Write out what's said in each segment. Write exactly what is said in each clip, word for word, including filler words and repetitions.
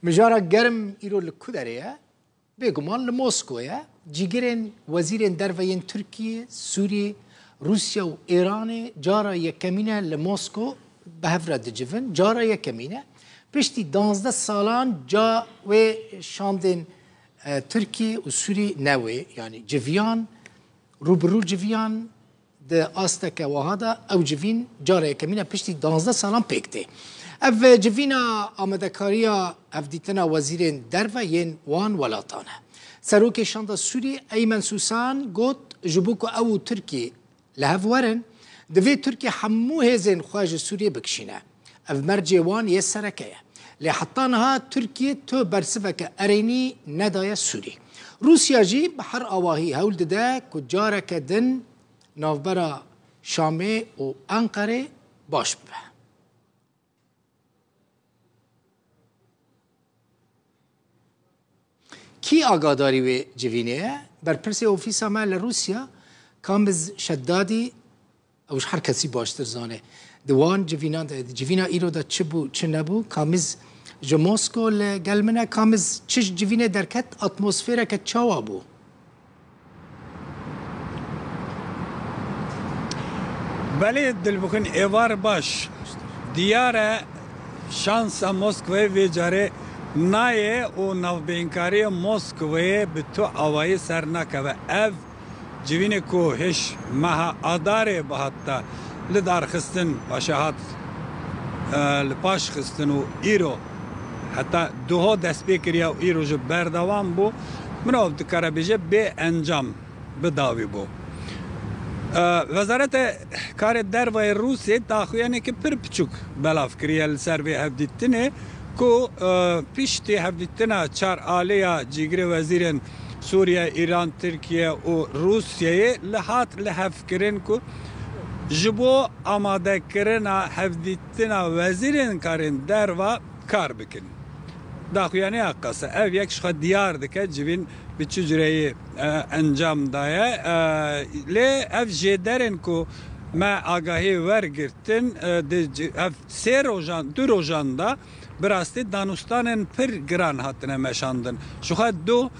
Mijara germ îro li ku derê ye? Bêguman li Moskow ye. Cîgirên wezîrên derve yên Tirkiyê, Sûriyê, Rûsya û Îranê cara yekemîn e li Moskow bi hev re dicivin. Cara yekemîn e. Piştî danzdeh salan ca wê şandên, e, Tirkiyê û Sûrî ne wê, yanî civiyan, rû bi rû civiyan, di asteke wiha de ew civîn cara yekemîn e piştî danzdeh salan pêk tê. Ev civîna amadekariya hevdîtina wezîrên derve yên wan welatan e. Serokê Şanda Sûrî Eymen Sûsan got, ji bo ku ew û Tirkî li hev werin, divê Tirkî hemû hêzên xwe ji Sûriyê bikişîne. Ev mercê wan yê sereke ye. Lê heta niha Tirkî tu bersiveke erênî nedaye Sûrî. Rûsya jî bi her awahî hewl dide ku careke din navbera Şamê û Enqerê baş bibe. Kî agadarî wê civînê ye? Berpirsê ofîsa me li Rûsya, Kamiz Şeddadî, ew ji her kesî baştir zane. Di wan civînan de, di civîna îro de çi bû, çi nebû? Kamiz ji Mosko li gel min e. Kamiz, çi ji civînê derket, atmosfereke çawa bû? Belê Dilbixwîn, êvar baş. Diyar e, şansa Moskvayê vê carê nayê û navbeynkariya Moskvayê bi tu awayî ser nakeve. Ev civînê ku hêj meha Adarê bi hat de li dar xistin, paşê hat, e, li paş xistin û îro heta duho dest pê kiriya û îro jî berdewam bû, mirov dikare bêje bê encam bi dawî bû. E, Wezareta Karê Derve yê Rûsê daxuyanekî pir piçûk belav kiriye li ser vê hevdîtinê ku, e, piştî hevdîtina çar alî ya cîgirê wezîrên Sûriye, Îran, Tirkiye û Rûsyeyê li hat lihevkirin ku ji bo amadekirina hevdîtina wezîrên karên derve kar bikin. Daxuyaniya qese ev yek ji xwe diyar dike civîn bi çi cureyê, e, encam daye. E, lê ev jêderên ku me agahî wergirtin, e, di ci-, ev sê rojan, du rojan de bi rastî danûstanên pir giran hatine meşandin. Ji xwe du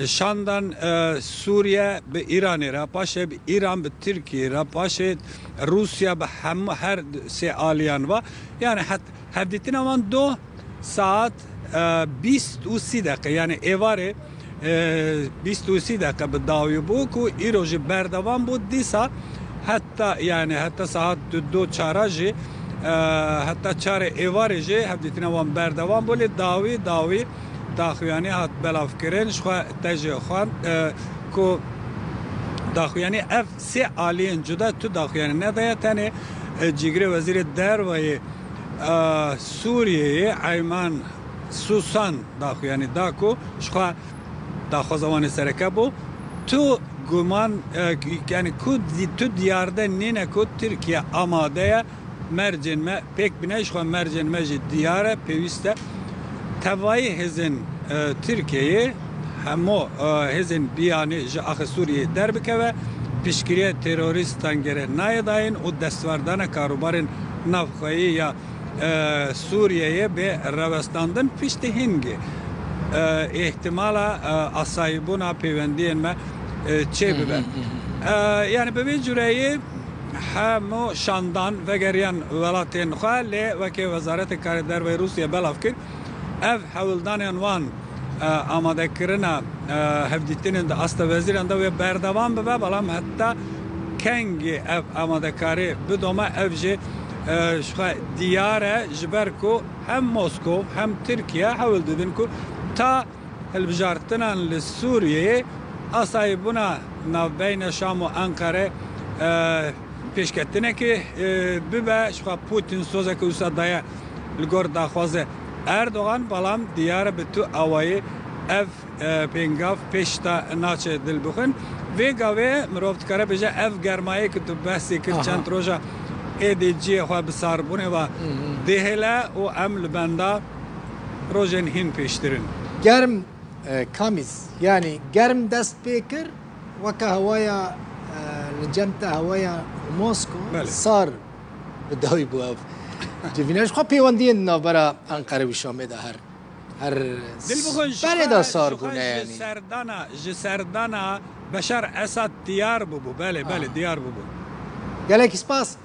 şandan, e, Sûriye bi Îranê re, paşê bi Îran bi Tirkiyê re, paşê Rûsya bi hemû her sê aliyan ve. Yani het-, hevdîtina wan du saet, e, bîst û sî deqe, yani êvarê, e, bîst û sî deqe bi dawî bû ku îro jî berdewam bû. Dîsa heta, yani heta saet du, du çara jî, e, heta çarê êvarê jî hevdîtina wan berdewam bû. Lê dawî, dawî daxuyanî hat belavkirin. Ji xwe te jê xwend, e, ku daxuyanî ev sê aliyên cuda tu daxuyanî nedaye, tenê, e, cîgirê wezîrê derve yê, e, Sûriyeyê Eyman Susan daxuyanî da ku ji xwe daxwaza wan ê sereke bû. Tu guman, e, yani ku di-, tu diyarde nîne ku Tirkiye amade ye mercên me pêk bine, ji xwe mercên me jî diyar e, pêwîst e. Tevayî hêzên, e, Tirkiyeyê, hemû, e, hêzên biyanî ji axê Sûriyeyê derbikeve, piştgiriya terorîstan gere nayê dayîn û destwerdana karûbarên navxweyî ya, e, Sûriyeyê bê rewestandin piştî hingê, e, îhtimala, e, asayîbûna pêwendiyên me, e, çêbibe. Hı hı, hı hı. E, yani bi vê cureyê hemû şandan vegeriyan welatên xwe, lê wekî Wezareta Karê Derve yê Rûsya belav kir, ev hewldanên wan, e, amadekirina, e, hevdîtinên di asta wezîran de wê berdewam bibe, belam heta kengê ev amadekarî bidome, ev jî, e, ji xwe diyar e, ji ber ku hem Moskow hem Tirkiye hewl didin ku ta hilbijartinan li Sûriyeyê asayîbûna navbeyna Şam û Enqere, e, pêşketinekê, e, bibe. Ji xwe Putin sozeke wisa daye li gor daxwazê Erdogan, belam diyar e bi tu awayî ev, e, pêngav pêş de naçe, Dilbixwîn. Vê gavê mirov dikare bêje ev germayê ku tu behsê kir, aha, çend roja êdî cihê xwe bi sarbûnê ve, hı hı, dihêle û em li benda rojên hîn pêştir in. Germ, e, Kamiz, yani germ dest pê kir, weke hewaya, e, li cem te hewaya Mosko, belê, sar bi dawî bû ev. Civîne ji xwe pêwendiyên di navbera Enqere û Şamê de her Her Dil bixwin berê de sar bûne yanî. Serdana, ji serdana Beşar Esad diyar bûbû. Belê, belê, diyar bûbû. Gelek spas.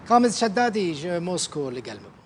Kamil Şeddadî ji Mosko li gel me bû.